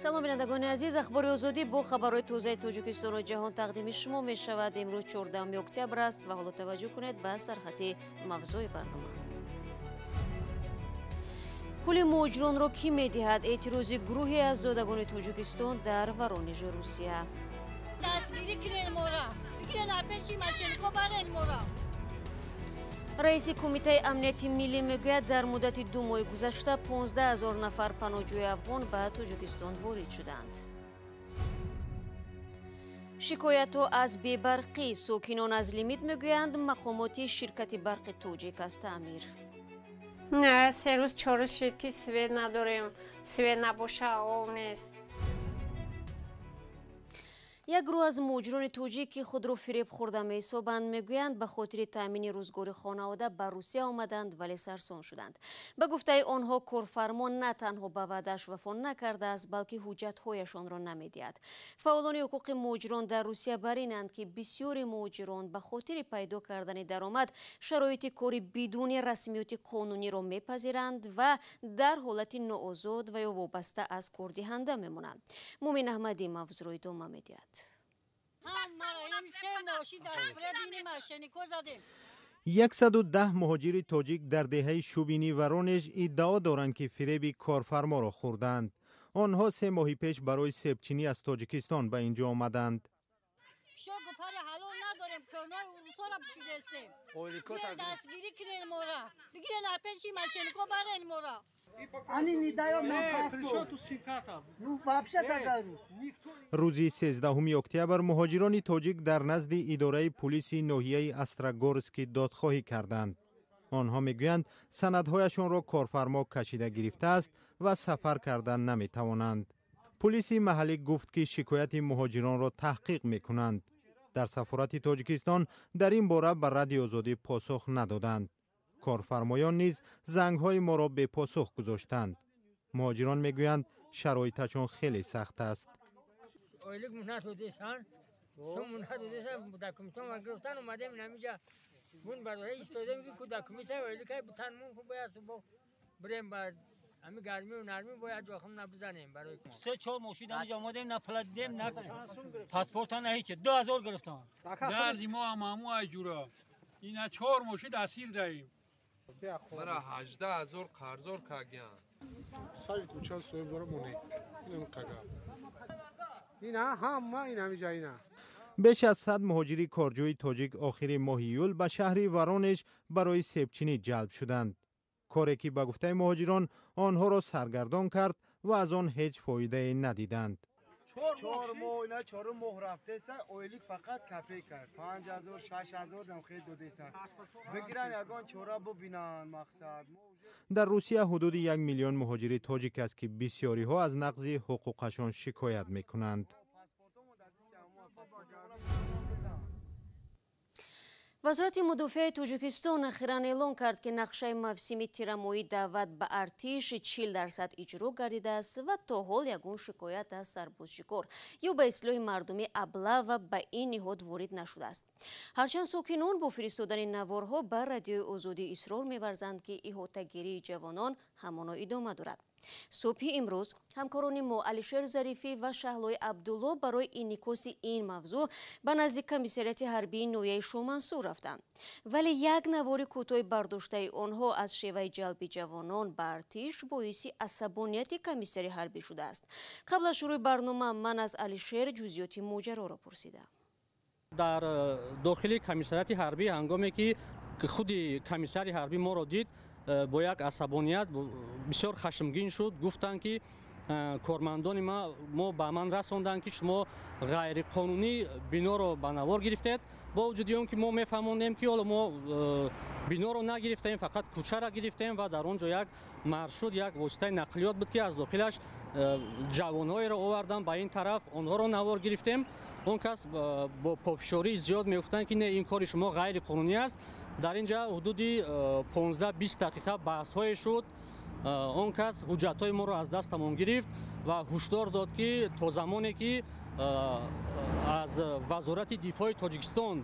Салом, бинандагони азиз. Ахбори Озодӣ бо хабарҳои тозаи Тоҷикистону ҷаҳон тақдими шумо мешавад. Имрӯз 14 октябр аст ва ҳоло таваҷҷӯҳ кунед ба сархати мавзӯи барнома. Пули муҳоҷиронро кӣ медиҳад? Эътирози гурӯҳе аз зодагони Тоҷикистон дар Воронежи Русия. Дастгирӣ кунед мора, бигирен пеши мошеннико, барен мора. Раиси Кумитаи амнияти миллӣ мегӯяд, дар муддати 2 моҳи гузашта 15 ҳазор нафар паноҳҷӯи афғон ба Тоҷикистон ворид шуданд. Шикоятҳо аз бебарқӣ. Сокинон аз лимит мегӯянд, мақомоти ширкати барқи тоҷик аз таъмир. Не, 3 рӯз, 4 рӯз шуд, ки свет надорем. Свет набоша, об нест. Як гурӯҳ аз муҳоҷирони тоҷик, ки худро фиреб хӯрда меҳисобанд, мегӯянд, ба хотири таъмини рӯзгори хонавода ба Русия омаданд, вале сарсон шуданд. Ба гуфтаи онҳо, корфармо на танҳо ба ваъдааш вафо накардааст, балки ҳуҷҷатҳояшонро намедиҳад. Фаъолони ҳуқуқи муҳоҷирон дар Русия бар инанд, ки бисёри муҳоҷирон ба хотири пайдо кардани даромад шароити кори бидуни расмиёти қонуниро мепазиранд ва дар ҳолати ноозод ва ё вобаста аз кордиҳанда мемонанд. Мумин Аҳмадӣ мавзӯъро идома медиҳад. 110 муҳоҷири тоҷик дар деҳаи Шубини Воронеж иддао доранд, ки фиреби корфарморо хӯрданд. Онҳо 3 моҳи пеш барои себчинӣ аз Тоҷикистон ба ин ҷо омаданд. Рӯзи 13 октябр муҳоҷирони тоҷик дар назди идораи пулиси ноҳияи Острогорский додхоҳӣ карданд. Онҳо мегӯянд, санадҳояшонро корфармо кашида гирифтааст ва сафар кардан наметавонанд. Пулиси маҳаллӣ гуфт, ки шикояти муҳоҷиронро таҳқиқ мекунанд. Дар сафорати Тоҷикистон дар ин бора ба Радиои Озодӣ посух надоданд. Корфармоён низ зангҳои моро бепосух гузоштанд. Муҳоҷирон мегӯянд, шароиташон хеле сахт аст. Се чор мошин ҳамиҷа омадем, на пула дидем, на паспорта, на ҳечи. 2000 гирифтан. Дарзи мо ҳам ҳаму айҷура. Ина 4 мошин асир даем. Мара 18 ҳазор қарздор кардян. Сари кӯча соҳиб дора моне. Инам қага. Ина ҳама ин ҳамиҷа ина. Беш аз 100 муҳоҷири корҷӯи тоҷик охири моҳи июл ба шаҳри Воронеж барои себчинӣ ҷалб шуданд. Коре ки ба гуфтаи муҳоҷирон онҳоро саргардон кард ва аз он ҳеҷ фоидае надиданд. 4 моҳ, ина 4 моҳ рафтеса, ойлик фақат копейка. 5000, 6000 намхел додеса. Бигиран ягон чора бубинанд мақсад. Дар Русия ҳудуди 1 миллион муҳоҷири тоҷик аст, ки бисёриҳо аз нақзи ҳуқуқашон шикоят мекунанд. Вазорати мудофиаи Тоҷикистон ахиран эълон кард, ки нақшаи мавсими тирамоҳӣ даъват ба артиш 40% иҷро гардидааст ва то ҳол ягон шикоят аз сарбозшикор ё ба истилоҳи мардумӣ аблава ба ин ниҳод ворид нашудааст. Ҳарчанд сокинон бо фиристодани наворҳо ба Радиои Озодӣ исрор меварзанд, ки иҳотагирии ҷавонон ҳамоно идома дорад. Субҳи имрӯз ҳамкорони мо Алишер Зарифӣ ва Шаҳлои Абдулло барои инъикоси ин мавзӯъ ба назди комиссариати ҳарбии ноҳияи Шомансур рафтанд. Вале як навори кӯтоҳи бардоштаи онҳо аз шеваи ҷалби ҷавонон ба артиш боиси асабонияти комиссари ҳарбӣ шудааст. Қабл аз шурӯи барнома ман аз Алишер ҷузъиёти моҷароро пурсидам. Дар дохили комиссариати ҳарбӣ ҳангоме ки худи комиссари ҳарбӣ моро дид, бо як асабоният бисёр хашмгин шуд. Гуфтанд, ки кормандони мо ба ман расонданд, ки шумо ғайриқонунӣ биноро ба навор гирифтед. Бо вуҷуди он ки мо мефаҳмондем, ки ҳоло мо биноро нагирифтем, фақат кӯчаро гирифтем ва дар он ҷо як маршрут, як воситаи нақлиёт буд, ки аз дохилаш ҷавонҳоеро овардам ба ин тараф, онҳоро навор гирифтем. Он кас бо пофишории зиёд мегуфтанд, ки не, ин кори шумо ғайриқонунӣ аст. Дар ин ҷа ҳудуди 15-20 дақиқа баҳсҳое шуд. Он кас ҳуҷҷатҳои моро аз дастамон гирифт ва ҳушдор дод, ки то замоне ки аз Вазорати дифои Тоҷикистон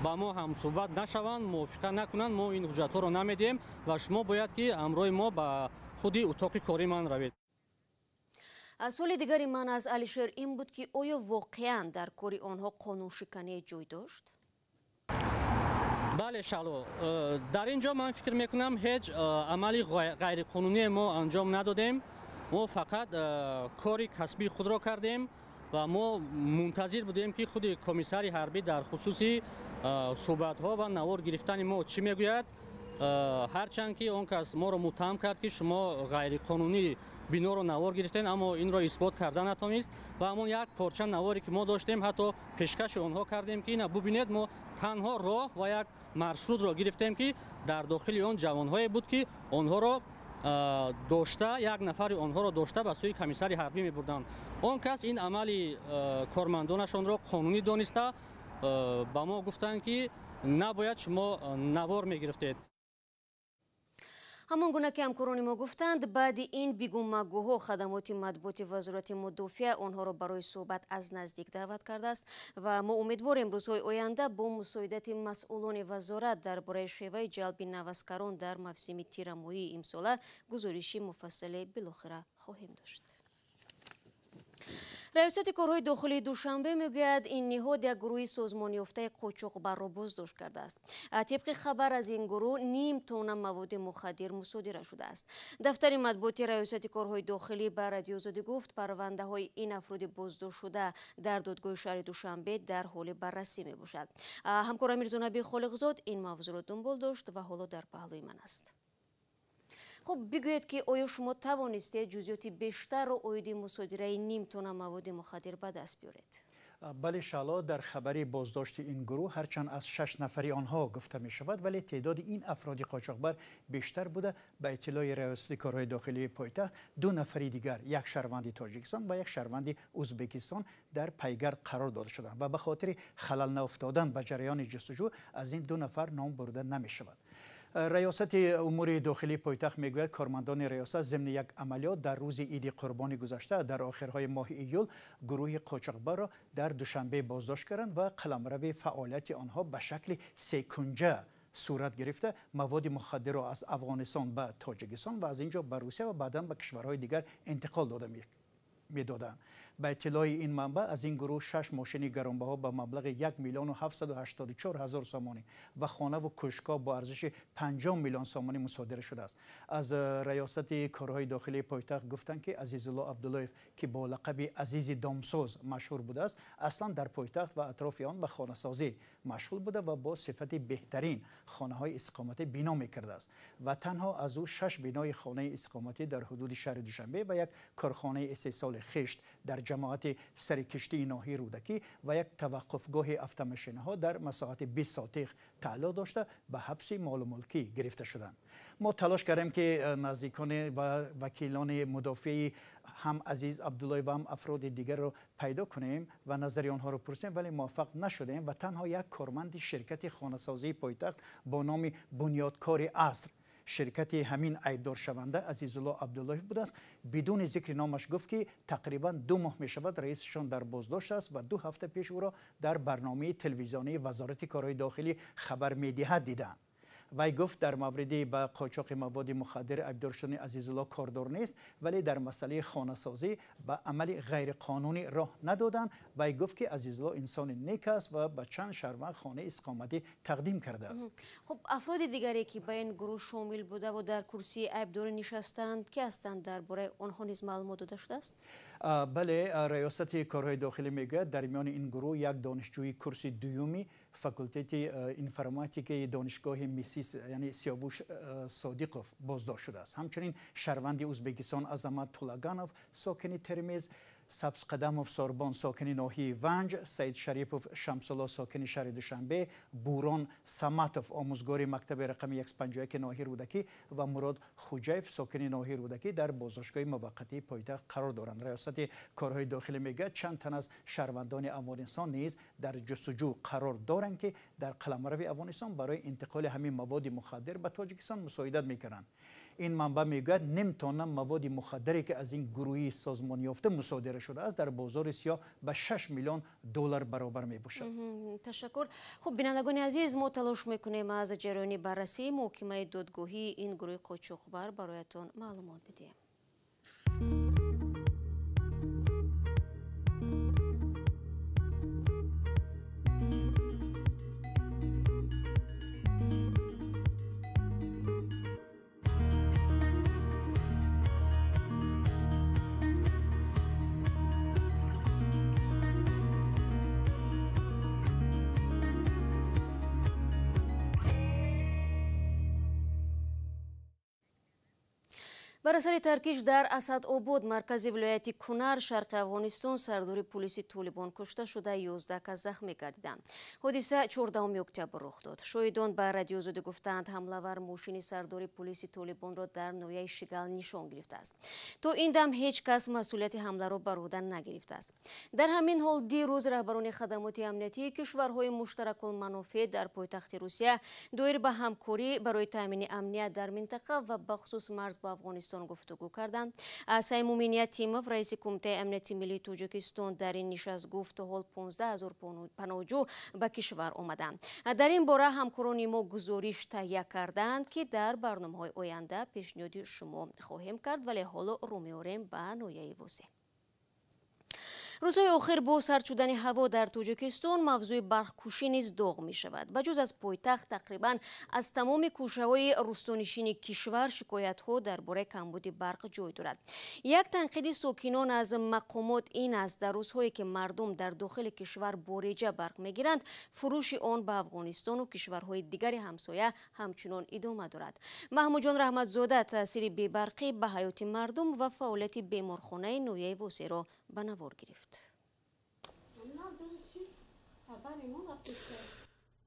ба мо ҳамсӯҳбат нашаванд, мувофиқа накунанд, мо ин ҳуҷҷатҳоро намедиҳем ва шумо бояд ки ҳамроҳи мо ба худи утоқи кори ман равед. Суоли дигари ман аз Алишер ин буд, ки оё воқеан дар кори онҳо қонуншиканӣ ҷой дошт? Бале, Шаҳло, дар ин ҷо ман фикр мекунам, ҳеҷ амали ғайриқонуние мо анҷом надодем. Мо фақат кори касбии худро кардем ва мо мунтазир будем, ки худи комиссари ҳарбӣ дар хусуси суҳбатҳо ва навор гирифтани мо чӣ мегӯяд. Ҳарчанд ки он кас моро муттаҳам кард, ки шумо ғайриқонунӣ биноро навор гирифтем, аммо инро исбот карда натавонист. Ва ҳамон як порча наворе, ки мо доштем, ҳатто пешкаши онҳо кардем, ки ина бубинед, мо танҳо роҳ ва як маршрутро гирифтем, ки дар дохили он ҷавонҳое буд, ки онҳоро дошта, як нафари онҳоро дошта ба сӯи комиссари ҳарбӣ мебурданд. Он кас ин амали кормандонашонро қонунӣ дониста, ба мо гуфтанд, ки набояд шумо навор мегирифтед. Ҳамон гуна ки ҳамкорони мо гуфтанд, баъди ин бигӯмагӯҳо хадамоти матбуоти Вазорати мудофиа онҳоро барои суҳбат аз наздик даъват кардааст ва мо умедворем, рӯзҳои оянда бо мусоидати масъулони вазорат дар бораи шеваи ҷалби наваскарон дар мавсими тирамоҳии имсола гузориши муфассале билохира хоҳем дошт. Раёсати корҳои дохилии Душанбе мегӯяд, ин ниҳод як гурӯҳи созмонёфтаи қочоқбарро боздошт кардааст. Тибқи хабар, аз ин гурӯҳ ним тонна маводи мухаддир мусодира шудааст. Дафтари матбуоти Раёсати корҳои дохилӣ ба Радиоозодӣ гуфт, парвандаҳои ин афроди боздоштшуда дар додгоҳи шаҳри Душанбе дар ҳоли баррасӣ мебошад. Ҳамкор Мирзонаби Холиқзод ин мавзӯъро дунбол дошт ва ҳоло дар паҳлӯи ман аст. Хуб, бигӯед, ки оё шумо тавонистед ҷузъиёти бештарро оиди мусодираи ним тонна маводи мухаддир ба даст биёред? Бале, Шаҳло, дар хабари боздошти ин гурӯҳ ҳарчанд аз шаш нафари онҳо гуфта мешавад, вале теъдоди ин афроди қочоқбар бештар буда. Ба иттилои Раёсати корҳои дохилии пойтахт, ду нафари дигар, як шаҳрванди Тоҷикистон ва як шаҳрванди Ӯзбекистон, дар пайгард қарор дода шуданд ва ба хотири халал науфтодан ба ҷараёни ҷустуҷӯ аз ин ду нафар ном бурда намешавад. Раёсати умури дохилии пойтахт мегӯяд, кормандони раёсат зимни як амалиёт дар рӯзи иди қурбони гузашта, дар охирҳои моҳи июл, гурӯҳи қочоқбарро дар Душанбе боздошт карданд ва қаламрави фаъолияти онҳо ба шакли секунҷа сурат гирифта, маводи мухаддирро аз Афғонистон ба Тоҷикистон ва аз ин ҷо ба Русия ва баъдан ба кишварҳои дигар интиқол дода медоданд. Ба иттилои ин манбаъ, аз ин гурӯҳ шаш мошини гаронбаҳо ба маблағи 1 миллиону 784 ҳазор сомонӣ ва хонаву кӯшкҳо бо арзиши 50 миллион сомонӣ мусодира шудааст. Аз Раёсати корҳои дохилии пойтахт гуфтанд, ки Азизулло Абдуллоев, ки бо лақаби Азизи Домсоз машҳур будааст, аслан дар пойтахт ва атрофи он ба хонасозӣ машғул буда ва бо сифати беҳтарин хонаҳои истиқоматӣ бино мекардааст ва танҳо аз ӯ шаш бинои хонаи истиқоматӣ дар ҳудуди шаҳри Душанбе ва як корхонаи истеҳсоли хишт дар ҷамоати сари киштии ноҳияи Рӯдакӣ ва як таваққуфгоҳи автомошинаҳо дар масоҳати 20 сотих тааллуқ дошта, ба ҳабси молу мулкӣ гирифта шуданд. Мо талош кардем, ки наздикони ва вакилони мудофиаи ҳам Азиз Абдуллоев ва ҳам афроди дигарро пайдо кунем ва назари онҳоро пурсем, вале муваффақ нашудем ва танҳо як корманди ширкати хонасозии пойтахт бо номи Бунёдкори аср, ширкати ҳамин айбдоршаванда Азизулло Абдуллоев будааст, бидуни зикри номаш гуфт, ки тақрибан 2 моҳ мешавад, раисашон дар боздошт аст ва 2 ҳафта пеш ӯро дар барномаи телевизионии Вазорати корҳои дохилӣ хабар медиҳад диданд. Вай гуфт, дар мавриди ба қочоқи маводи мухаддир айбдор шудани Азизулло кордор нест, вале дар масъалаи хонасозӣ ба амали ғайриқонунӣ роҳ надоданд. Вай гуфт, ки Азизулло инсони нек аст ва ба чанд шаҳрванд хонаи истиқоматӣ тақдим кардааст. Хуб, афроди дигаре, ки ба ин гурӯҳ шомил будаву дар курсии айбдорӣ нишастаанд, ки ҳастанд? Дар бораи онҳо низ маълумот дода шудааст? Бале, Раёсати корҳои дохилӣ мегӯяд, дар миёни ин гурӯҳ як донишҷӯи курси дуюми факултети информатикаи донишгоҳи МИСИС, яъне Сиёвуш Содиқов, боздошт шудааст. Ҳамчунин шаҳрванди Ӯзбекистон Азамат Тулаганов, сокини Термез, Сабзқадамов Сорбон, сокини ноҳияи Ванҷ, Саид Шарипов Шамсулло, сокини шаҳри Душанбе, Бурон Саматов, омӯзгори мактаби рақами 151 ноҳияи Рӯдакӣ, ва Мурод Хуҷаев, сокини ноҳияи Рӯдакӣ, дар боздоштгоҳи муваққатии пойтахт қарор доранд. Раёсати корҳои дохилӣ мегӯяд, чанд тан аз шаҳрвандони Афғонистон низ дар ҷустуҷӯ қарор доранд, ки дар қаламрави Афғонистон барои интиқоли ҳамин маводи мухаддир ба Тоҷикистон мусоидат мекунанд. Ин манбаъ мегӯяд, ним тонна маводи мухаддаре, ки аз ин гурӯҳи созмонёфта мусодира шудааст, дар бозори сиёҳ ба 6 миллион доллар баробар мебошад. Ташаккур. Хуб, бинандагони азиз, мо талош мекунем, аз ҷараёни баррасии муҳокимаи додгоҳии ин гурӯҳи қочоқбар бароятон маълумот бидиҳем. Бар асари таркиш дар Асадобод, маркази вилояти Кунар, шарқи Афғонистон, сардори пулиси Толибон кушта шуда, 11 кас захмӣ гардиданд. Ҳодиса 14 октябр рух дод. Шоҳидон ба Радиои Озодӣ гуфтаанд, ҳамлавар мошини сардори пулиси Толибонро дар ноҳияи Шигал нишон гирифтааст. То ин дам ҳеҷ кас масъулияти ҳамларо бар уҳда нагирифтааст. Дар ҳамин ҳол дирӯз раҳбарони хадамоти амниятии кишварҳои муштаракулманофеъ дар пойтахти Русия доир ба ҳамкорӣ барои таъмини амният дар минтақа ва бахусус марз бо Афғонистон гуфтугӯ карданд. Саймумин Ятимов, раиси Кумитаи амнияти миллии Тоҷикистон, дар ин нишаст гуфт, то ҳол 15 000 паноҳҷӯ ба кишвар омаданд. Дар ин бора ҳамкорони мо гузориш таҳия карданд, ки дар барномаҳои оянда пешниҳоди шумо хоҳем кард, вале ҳоло рӯ меорем ба ноҳияи Восеъ. Рӯзҳои охир бо сард шудани ҳаво дар Тоҷикистон мавзӯи барқкушӣ низ доғ мешавад. Ба ҷуз аз пойтахт, тақрибан аз тамоми кӯшаҳои рӯстонишини кишвар шикоятҳо дар бораи камбуди барқ ҷой дорад. Як танқиди сокинон аз мақомот ин аст, дар рӯзҳое ки мардум дар дохили кишвар бо реҷа барқ мегиранд, фурӯши он ба Афғонистону кишварҳои дигари ҳамсоя ҳамчунон идома дорад. Маҳмудҷон Раҳматзода таъсири бебарқӣ ба ҳаёти мардум ва фаъолияти беморхонаи ноҳияи Восеъро ба навор гирифт.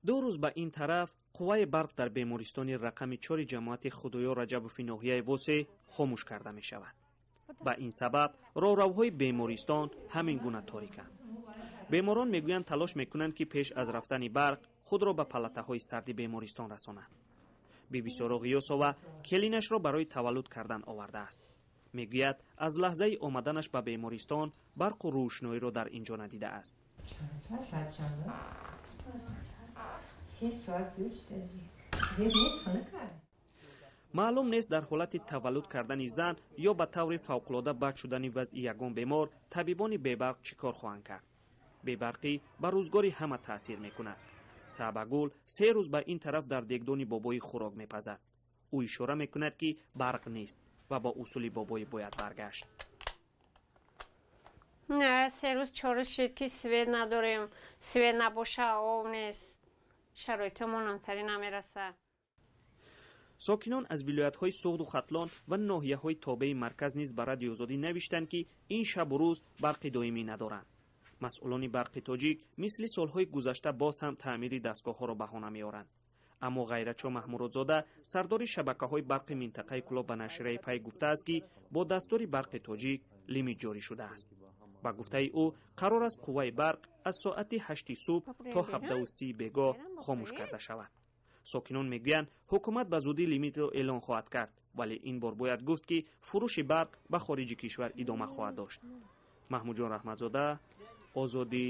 Ду рӯз ба ин тараф қувваи барқ дар бемористони рақами 4 ҷамоати Худоё Раҷабови ноҳияи Восеъ хомӯш карда мешавад. Ба ин сабаб роҳравҳои бемористон ҳамин гуна ториканд. Беморон мегӯянд, талош мекунанд, ки пеш аз рафтани барқ худро ба палатаҳои сарди бемористон расонанд. Бибисоро Ғиёсова келинашро барои таваллуд кардан овардааст. Мегӯяд, аз лаҳзаи омаданаш ба бемористон барқу рӯшноиро дар ин ҷо надидааст. Маълум нест, дар ҳолати таваллуд кардани зан ё ба таври фавқулода бад шудани вазъи ягон бемор табибони бебарқ чӣ кор хоҳанд кард. Бебарқӣ ба рӯзгори ҳама таъсир мекунад. Саъбагул 3 рӯз ба ин тараф дар дегдони бобои хӯрок мепазад. Ӯ ишора мекунад, ки барқ нест ва бо усули бобоӣ бояд баргашт. Не, 3 рӯз 4 рӯз шуд, ки свет надорем. Свет набоша, об нест. Шароитамон ҳамтари намерасад. Сокинон аз вилоятҳои Суғду Хатлон ва ноҳияҳои тобеи марказ низ ба Радиои Озодӣ навиштанд, ки ин шабу рӯз барқи доимӣ надоранд. Масъулони барқи тоҷик мисли солҳои гузашта боз ҳам таъмири дастгоҳҳоро баҳона меоранд. Аммо Ғайратшо Маҳмуродзода, сардори шабакаҳои барқи минтақаи Кӯлоб, ба нашрияи Пай гуфтааст, ки бо дастури барқи тоҷик лимит ҷорӣ шудааст. Ба гуфтаи ӯ, қарор аст қувваи барқ аз соати 8 субҳ то 17:30 бегоҳ хомӯш карда шавад. Сокинон мегӯянд, ҳукумат ба зудӣ лимитро эълон хоҳад кард, вале ин бор бояд гуфт, ки фурӯши барқ ба хориҷи кишвар идома хоҳад дошт. Маҳмудҷон Раҳматзода, Озодӣ,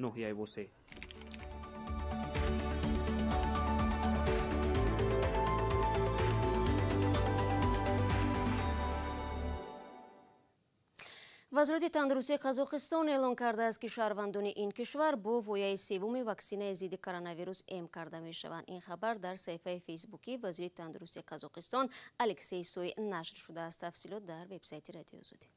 ноҳияи Восеъ. Вазорати тандурустии Қазоқистон эълон кардааст, ки шаҳрвандони ин кишвар бо вояи севуми ваксинаи зидди коронавирус эм карда мешаванд. Ин хабар дар саҳифаи фейсбукии вазири тандурустии Қазоқистон Алексей Сой нашр шудааст. Тафсилот дар вебсайти Радиои Озодӣ.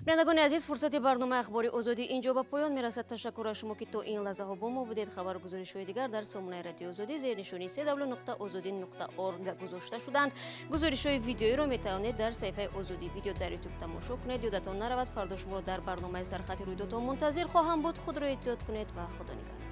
Бинандагони азиз, фурсати барномаи Ахбори Озодӣ инҷо ба поён мерасад. Ташаккур аз шумо, ки то ин лаҳзаҳо бо мо будед. Хабару гузоришҳои дигар дар сомонаи Радиои Озодӣ зери нишони www.ozodi.org гузошта шуданд. Гузоришҳои видеоиро метавонед дар саҳифаи Озодӣ видео дар ютуб тамошо кунед. Ёдатон наравад, фардо шуморо дар барномаи Сархати рӯйдодҳо мунтазир хоҳам буд. Худро эҳтиёт кунед ва Худо нигаҳдор.